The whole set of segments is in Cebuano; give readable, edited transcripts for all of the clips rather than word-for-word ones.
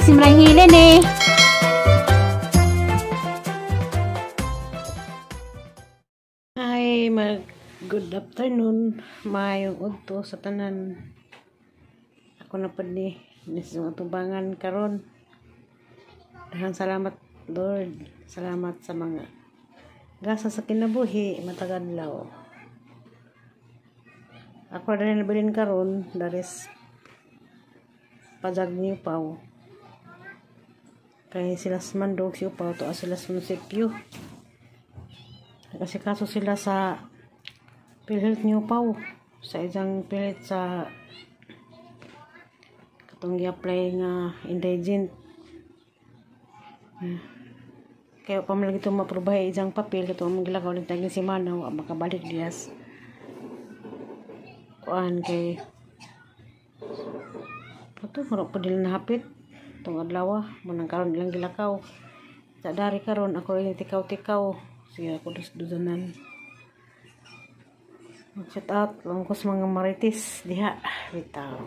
Simrang Hilen eh. Hi, mag good afternoon. Maayong udto sa tanan. Ako na pud ni nisong atubangan karon. Daghang salamat, Lord. Salamat sa mga gasa sa kinabuhi matag adlaw. Ako na rin nabilin karon daris pajag ni Upaw. Kay sila sa Mandog si Upaw to sila sa munisipyo. Kasi kaso sila sa PhilHealth ni Upaw sa isang PhilHealth sa katong gi-apply nga indigent. Kaya pa man lagi ito maprobahe isang papel katong among gilakaw ulit taging semana wa makabalik diyas. Kuan kay kato murag pa nila nahapit tong adlaw manang karon ilang gilakaw. Sa dari karon ako rin tikaw-tikaw. Sige ako dus-dudanan. Mag-shout out lang ko sa mga marites diha bitaw.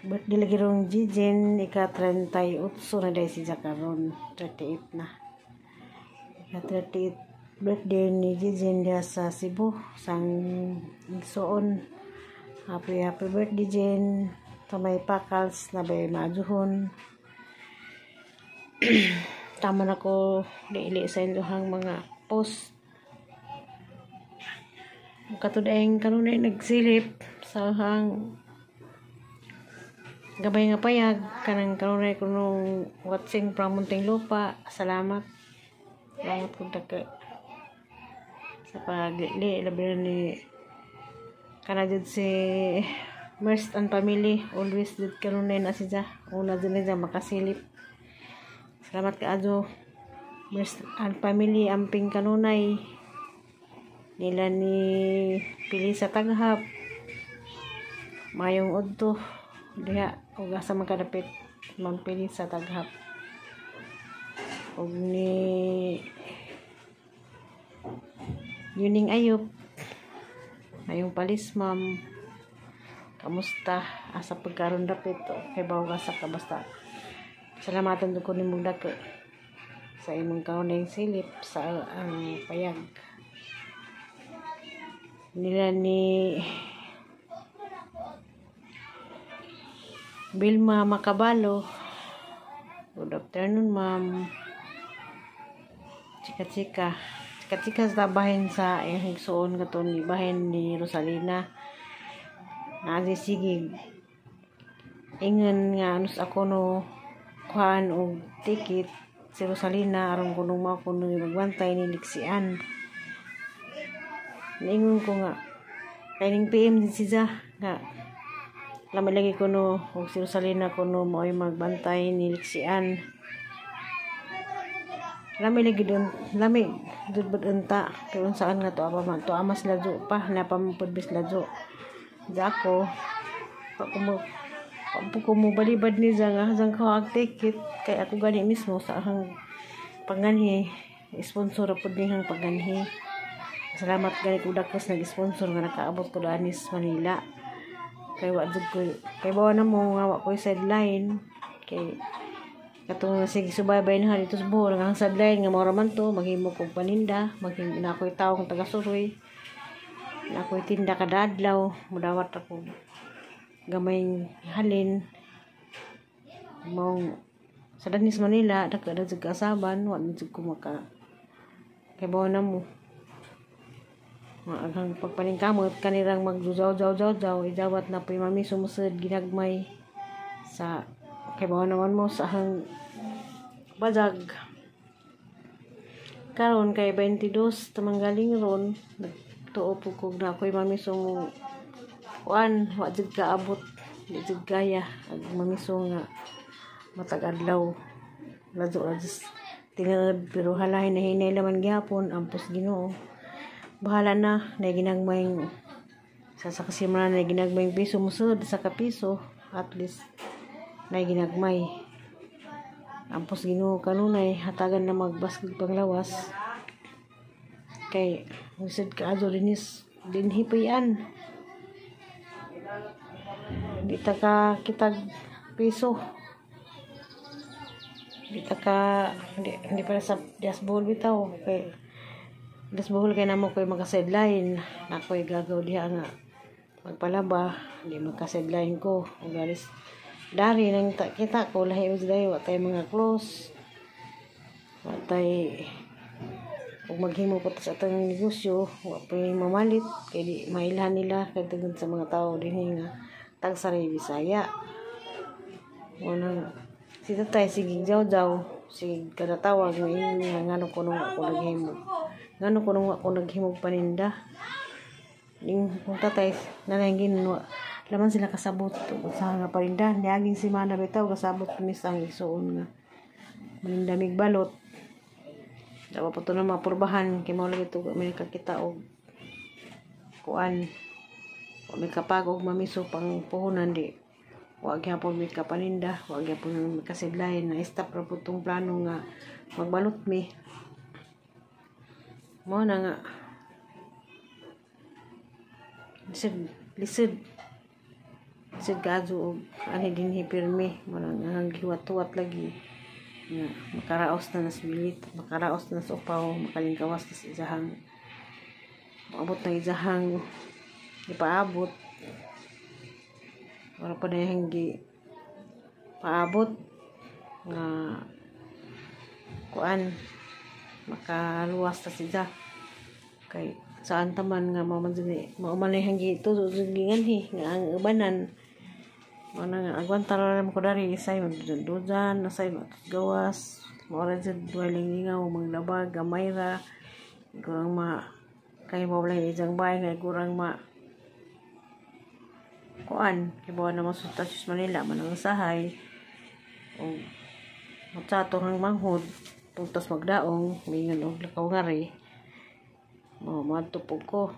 Birthday lagi rong Jijen, ika 38 na dahil si karon, 38 na. Ika 38 birthday ni Jijen diha sa Cebu, sang igsoon. Happy happy birthday, Jen. Sa may pakals na bay maajuhon. Tama na ko dili sa inyong mga post. Katudayang kanunay nagsilip sa hang gabay nga payag kanang kanunay kunong watching from Muntinlupa. Salamat. Salamat kung dagka sa paglili labi na ni kana jud si Merst and family, always jud kanunay na siya. Una jud niya makasilip. Salamat kaayo, Merst and family, amping kanunay nila ni Pilisa Taghap. Mayong udto diha ug asa man kadapit, Ma'am Pilisa Taghap, ug ni Yuning Ayop. Mayong palis, ma'am. Kamusta asa pagkaron dapit kay bawo asa ka, basta salamatan ko nimong dako sa imong kaunay silip sa ang payag nila ni Vilma Makabalo. Good afternoon, ma'am. Chika-chika. Chika-chika sa bahin sa iyang higsuon kato ni bahin ni Rosalina. Naasi sige. Ingon nga anus ako no kuhaan og ticket si Rosalina aron kuno mao kuno magbantay ni Lixian. Niingon ko nga kay ning PM din siya nga lami lagi kuno og si Rosalina kuno mao'y magbantay ni Lixian. Lami lagi dun, lami dun bud unta kay unsaan nga to apa man to amas ladyo pa na pamupud bis ladyo. Ako ko mo balibad ni siya nga hasang ko ang ticket kay ako gani mismo sa ahang panganhi sponsor pud nihang panganhi. Salamat gani ko dakos nag-sponsor nga nakaabot ko anis Manila. Kay wa jud ko kay bawa na mo nga wa koy sideline kay katong sige subaybay na dito sa Bohol nga ang sideline nga mao ra man to maghimo kog paninda, maghimo na ako'y tawong taga Suroy, na ako'y tinda kada adlaw, mudawat ako gamay halin mong sa Danis Manila dako na jud kaasaban wa na jud ko maka kay bawa na mo maaghang pagpaningkamot kanirang magjujaw-jaw-jaw-jaw idawat na po'y mami sumusod ginagmay sa kay bawa naman mo sa hang bajag karon kay 22 tamanggaling ron nagtuo po kog na ako'y mamiso mo kuan wa jud kaabot di jud kaya ag mamiso nga matag adlaw ladyo ra jud tingaod pero halahin na hinay laman gihapon ampos Ginoo. Bahala na na ginagmay sa kasimra na ginagmay piso musod sa kapiso at least na ginagmay ampos Ginoo kanunay hatagan na magbaskog panglawas kay musod kaadto dinis dinhi payan. Di ta ka kitag piso. Di ta ka di para sa Dias Bohol bitaw kay Dias Bohol kay namo koy maka sideline. Nakoy gagaw diha nga magpalaba, di magka sideline ko. Ug garis dari nang ta, kita ko lahi mo dai, wa tay mga close. Wa tay ug maghimo pa ta sa atong negosyo, wa pa mamalit kay di mailhan nila kay tungod sa mga tao dinhi nga tagsa ray Bisaya. Mo nang si tatay sige jaw-jaw, sige kada tawag moingon niya ngano kuno ako naghimo. Ngano kuno ako naghimog paninda. Ning kung tatay nanangin wa laman sila kasabot ug sa nga paninda. Niaging semana bitaw kasabot mis ang igsuon nga maninda mig balot. Dawa pa to na mapurbahan kay mao lagi to may nakakita og kuan. Wa may kapag og mamiso pang puhunan, di wa gyapon mi kapaninda, wa gyapon mi kasidlayn, na stop ra pud tong plano nga magbalot mi. Mao na nga lisod lisod lisod kaadto og ani dinhi pirmi. Mao na nga ang gihuwat-huwat lagi nga makaraos na nas bilit, makaraos na sa upaw, makalingkawas na sa isahang maabot na isahang ipaabot. Wala pa na yung gi paabot nga kuan, makaluwas ta siya kay saan taman nga mao man jud mao man ang gi tuzo jud nganhi nga ang ubanan. Mao na nga agwanta ra ko dari isay magdudan asay gawas, mao ra jud, walay lingaw, maglaba gamay ra kurang ma kay mo lang isang bahay nga kurang ma kuan kay bawa naman sa Tasis Manila man ang sahay o matsato hang manghod pugtas magdaong mingon og lakaw ngari mo moadto pud ko.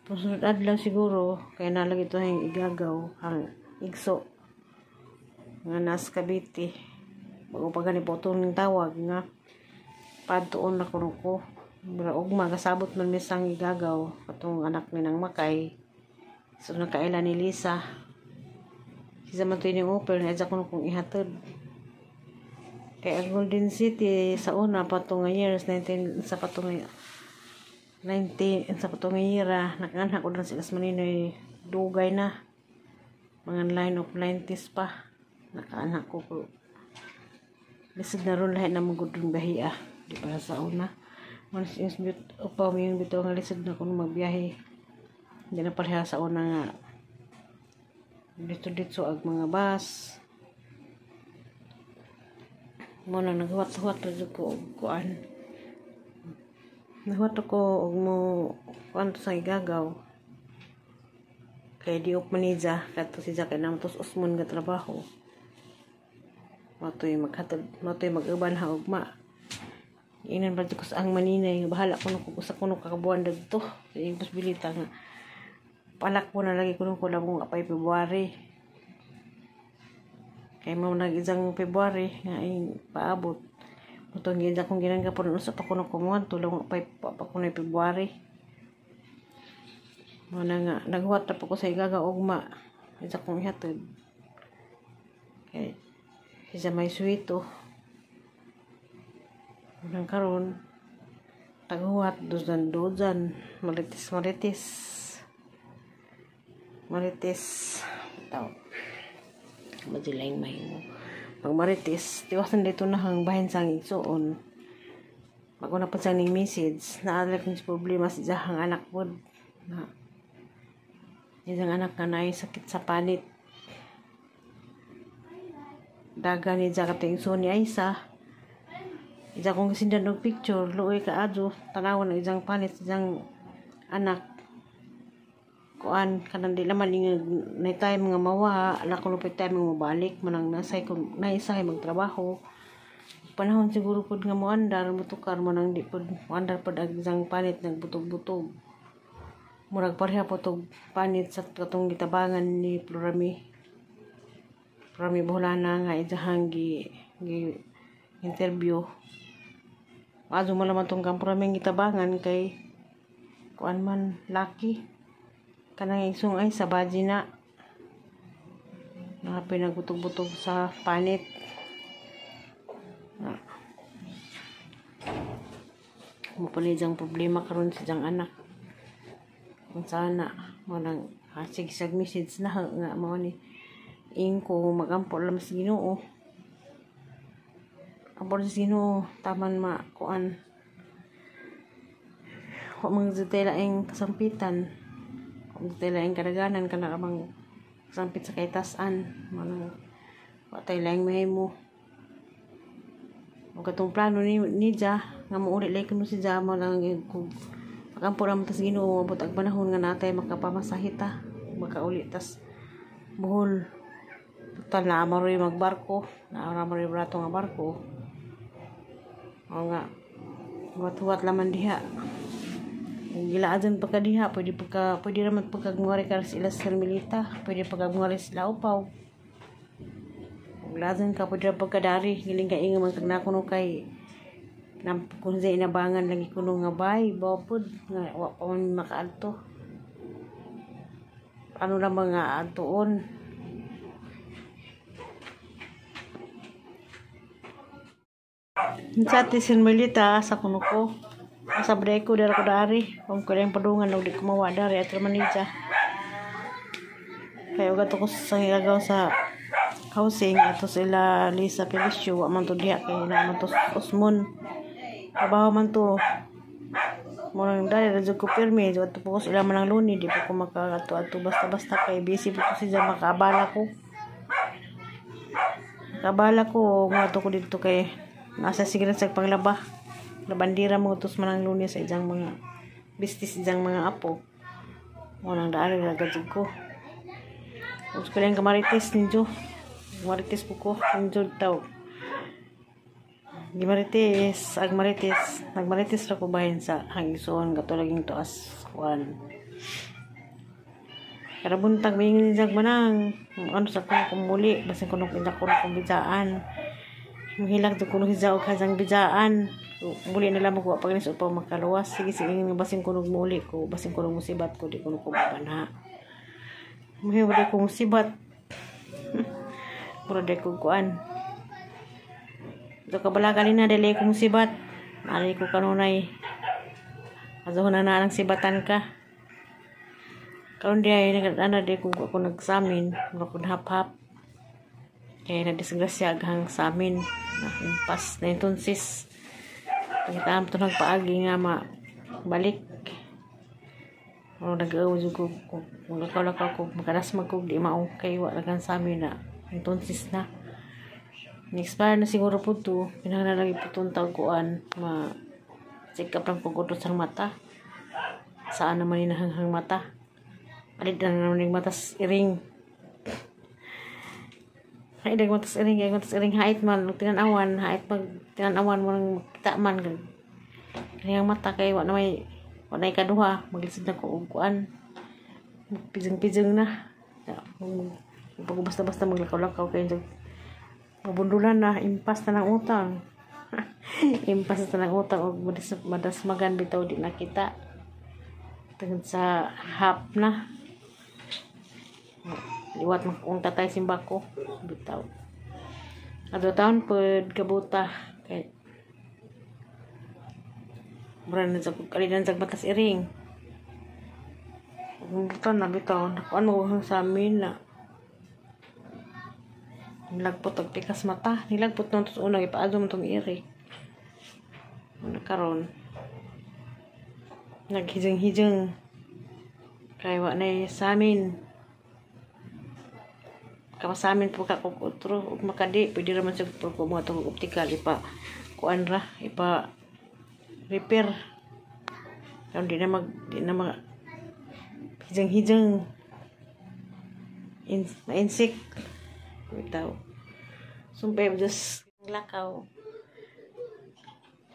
Sunod adlaw siguro kay nalagi to ang igagaw ang igso nga nas Cavite. Bago pa gani po itong tawag nga padtuon na kuno ko. Mura ugma kasabot man misang igagaw katong anak ni nang makay. So nakaila ni Lisa. Siya man to yung Opel na adya kuno kong ihatod. Kay ang Golden City sa una pa to nga years 19 sa pa to nga 19 sa pa to nga era nakanha ko na sila sa Maninoy, dugay na mga line of 90s pa nakaanha ko, pero lisod na ron, lahi na mga gudong bahia di para sa una. Man is upaw yung bitaw nga lisod na kuno magbiyahe, hindi na pareha sa una nga dito dito ag mga bus. Mo na naghuwat-huwat ra jud ko og kuan, naghuwat ko og mo kuan to sa igagaw kay di op manija kadto si Jack kay namo tos usmon nga trabaho. Matoy maghatod, matoy mag-uban ha ugma. Inan ba ko sa ang maninay nga bahala kuno kung usa kuno ka buwan dadto. Imposibilita nga palak po na lagi kuno ko labong apay February. Kay mo nag isang February nga ing paabot. Mutong gid akong ginangga po usa pa kuno kumuan tulong apay pa, pa kuno February. Mo na nga naghuwat na po ko sa igaga ugma. Isa kong ihatod. Kay isa may suwito. Unang karon taghuwat dozan dozan marites marites marites tao madilaing mahimo pag marites tiwasan dito na hang bahin sang igsuon. Bago na pa siya ning message naadala kong problema sa iyang anak pod na iyang anak na naay sakit sa panit. Daga ni Jack at igsuon ni Aisa. Ija kong sindan og picture, luoy ka adyo, tanawan ang ijang panit, ijang anak. Kuan, kanang di laman ingag na time nga mawa, ala ko lupit time nga mabalik, manang nasay kung naisahay magtrabaho. Panahon siguro pod nga moandar, motukar manang di pod moandar pod ang ijang panit nagbutog-butog. Murag pareha po tog panit sa katong gitabangan ni Florami. Florami Boholana nga ijahang gi interview. Azo mo naman tong kampo raming gitabangan kay kuan man laki kanang isong ay sa baji na. Naa nagbutog-butog sa panit. Na. Mo pa ni diyang problema karon sa diyang anak. Kung sana, mo nang sige sag message na nga mao ni ingko magampo lang sa Ginoo. Ampo sa Ginoo taman ma kuan. Wa man jud tay laing kasampitan. Wa man tay laing kadaganan kana bang kasampit sa kaytas-an. Mao nang wa tay laing mahimo. Ug katong plano ni Ja nga mouli lay kuno si Ja, mo lang kung magampo ra man ta sa Ginoo, abot ang panahon nga natay makapamasahe ta, makauli tas Bohol. Total naa maroy magbarko, naa maroy brato nga barko. O nga huwat-huwat laman diha. Kung gilaadon pa ka diha, pwede raman pagka muari ka sila sa Milita, pwede pagka muari sila upaw. Kung gilaadon ka, pwede ra pagkadari, giling ka inga man kag nakuno kay nam kung sa inabangan lagi kuno nga bay, bapod nga wa pa man makaadto. Ano lang mga adtuon. Sa ati Milita sa kuno ko. Sa breko dara ko dari. Kung ko lang padungan og di ko mawa dari at manija. Kaya ugat ko sa gagaw sa housing ato sila Lisa Felicio, wa man to diha kay na man to Osmond. Trabaho man to. Mo nang dari ra jud ko pirmi, adto po ko sila manang luni, di po ko makaadto-adto basta-basta kay busy po ko siya, makaabala ko. Makaabala ko ngadto ko didto kay nasa sigaran sa panglaba. Labandira mo tos manang luni sa ijang mga bistis, ijang mga apo. Mo nang dari ra jud ko. Us ko lang kamarites ninyo. Marites po ko ninyo taw. Gimarites, ag marites, nagmarites ra ko bahin sa hangison kato laging tuas kuan. Kada buntag miingon siya manang, ano sa kuno kumuli, basin kuno kinda kuno kong bidaan. Mahilak to kuno siya og kajang bidaan. Muli na lamang ko pag nis upaw makaluwas. Sige sige nga basin kuno muli ko, basin kuno musibat ko, di kuno ko mabana. Muhiwa di ko musibat. Mura di ko kuan. Ito kabala kanina, dili ko musibat. Naalay ko kanunay. Azo na na lang sibatan ka. Karon di ay nag-ana di ko ako nagsamin. Mura ko hap-hap. Kaya na-disgrasya aghang samin. Na impas na entonces. Pangitaan to nagpaagi nga ma balik. O nag-aw ko kung lakaw-lakaw ko makadasmag ko di mao kay wa lagan samin na entonces na. Ni-expire na siguro po to. Pinahanglan lagi po itong tagkuan. Ma check up lang po ko sa mata. Saan naman inahanghang mata. Alit na naman yung matas iring. Ay, dag matas iring. Ay, matas iring hait man. Tinanawan. Hait mag tinanawan mo nang makita man. Kaniyang mata kay wa na may wa na ikaduha. Maglisod na ko og kuan. Pijeng-pijeng na. Pag basta-basta maglakaw-lakaw kayo. Mabundulan na, impas na ng utang. Impas na ng utang og madasmagan bitaw di nakita. Tungod sa hap na. Liwat man kung tatay simbako bitaw. Adto taon pod kabuta kay mura na sa kalinan sa batas iring. Buta na bitaw, nakuan mo sa amin na. Nilagpot og pikas mata. Nilagpot nung tos una ipaadto mo tong iri. Una karon. Naghijeng-hijeng. Kay wa na sa amin. Kapasamin po ka kog otro ug makadi pwede ra man sa ko mga tong optical ipa kuan ra ipa repair. Karon di na mag hijeng-hijeng in ma-insect bitaw. Sumpay just lakaw.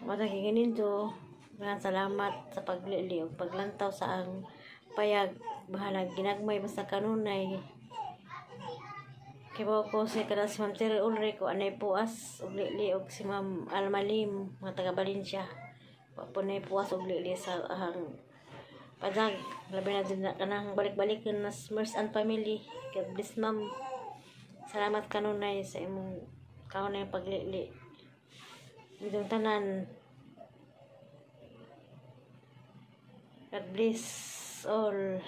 Matagingin to. Maraming salamat sa paglili ug paglantaw sa ang payag. Bahalag ginagmay basta kanunay. Kibaw ko si kada si Ma'am Cherry Ulrich o anay puas og lili og si Ma'am Almalim mga taga Valencia. Wa po nay puas og lili sa ahang padag. Labi na din na kanang balik-balikan na Smers and family. God bless, ma'am. Salamat kanunay sa imong kanunay paglili. Itong tanan. God bless all.